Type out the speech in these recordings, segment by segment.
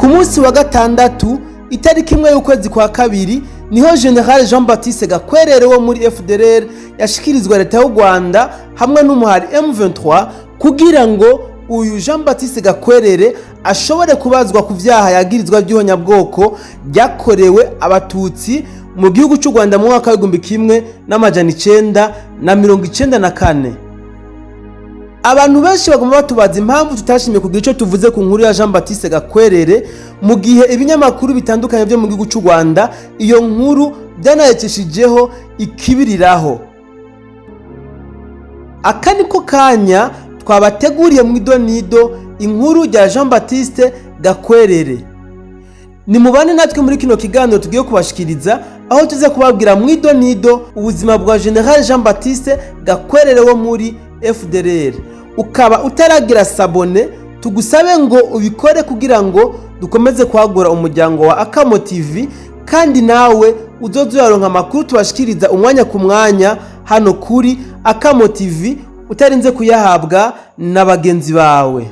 Munsi wa gatandatu, itariki 1 y'ukwezi kwa kabiri, niho General Jean Baptiste Gakwerere wo muri FDLR yashikirizwa leta y'u Rwanda hamwe n'umuhari M23, kugira ngo uyu Jean Baptiste Gakwerere ashobore kubazwa ku vyaha yagirizwa by'ihonyabwoko ryakorewe Abatutsi mu gihugu cy'u Rwanda mu mwaka w'1994. Abantu benshi bagomba batubaza impamvu tutashimye kugira icyo tuvuze ku nkuru ya Jean Baptiste Gakwerere, mu gihe ibinyamakuru bitandukanye byo mu gihugu cy'u Rwanda iyo nkuru byanayikeshijeho ikibiriraho. Aka niko kanya twabateguriye mu idonido inkuru rya Jean Baptiste Gakwerere. Ni mubane natwe muri kino kiganiro tugiye kubashikiriza, aho tuza kubabwira mu idonido ubuzima bwa General Jean Baptiste Gakwerere wo muri FDLR. Ukaba utaragira s'abonner, tugusabe ngo ubikore kugira ngo dukomeze kwagura umuryango wa Akamo TV, kandi nawe uzoze uraronka amakuru tubashikiriza umwanya ku mwanya hano kuri Akamo TV, utarinze kuyahabwa na bagenzi bawe.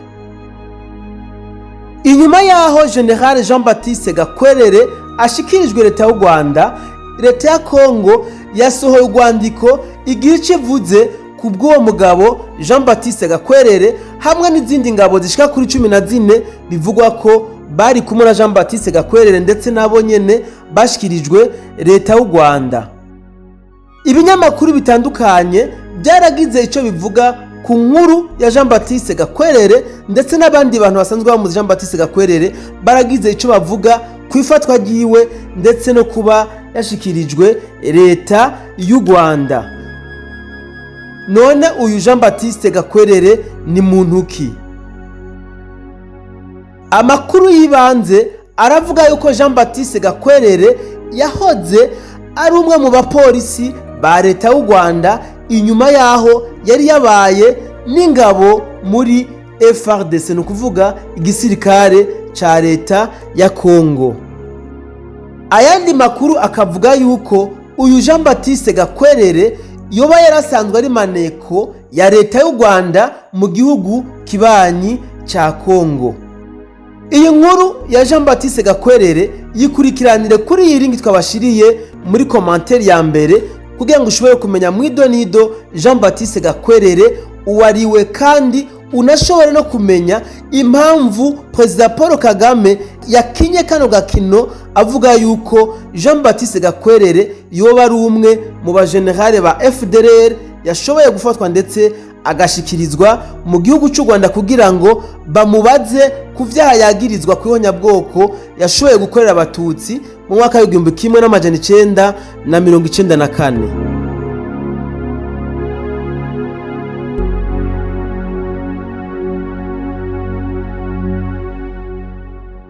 Inyuma yaho General Jean Baptiste Gakwerere ashikirijwe leta y'u Rwanda, leta ya Kongo yasohoye urwandiko igihe icyo ivuze ku bw'uwo mugabo Jean Baptiste Gakwerere hamwe n'izindi ngabo zishika kuri 14 bivugwa ko bari kumwe na Jean Baptiste Gakwerere, ndetse nabo nyene bashikirijwe leta y'u Rwanda. Ibinyamakuru bitandukanye byaragize icyo bivuga ku nkuru ya Jean Baptiste Gakwerere, ndetse n'abandi bantu basanzwe bamuzi Jean Baptiste Gakwerere baragize icyo bavuga ku ifatwa ryiwe ndetse no kuba yashikirijwe leta y'u Rwanda. None uyu Jean Baptiste Gakwerere ni muntu ki? Amakuru y'ibanze aravuga yuko Jean Baptiste Gakwerere yahoze ari umwe mu bapolisi ba leta y'u Rwanda, inyuma yaho yari yabaye n'ingabo muri FARDC, ni ukuvuga igisirikare ca leta ya Congo. Ayandi makuru akavuga yuko uyu Jean Baptiste Gakwerere yoba yarasanzwe ari maneko ya leta y'u Rwanda mu gihugu kibanyi ca Congo. Iyi nkuru ya Jean Baptiste Gakwerere yikurikiranire kuri iyi link twabashiriye muri commentaire ya mbere, kugira ngo ushobore kumenya mu idonido Jean Baptiste Gakwerere uwariwe, kandi unashobore no kumenya impamvu Perezida Paul Kagame yakinye kano gakino avuga yuko Jean Baptiste Gakwerere yoba ari umwe mu bajenerale ba FDLR yashoboye gufatwa ndetse agashikirizwa mu gihugu cy'u Rwanda kugira ngo bamubaze ku vyaha yagirizwa ku ihonyabwoko yashoboye gukorera Abatutsi mu mwaka w'1994.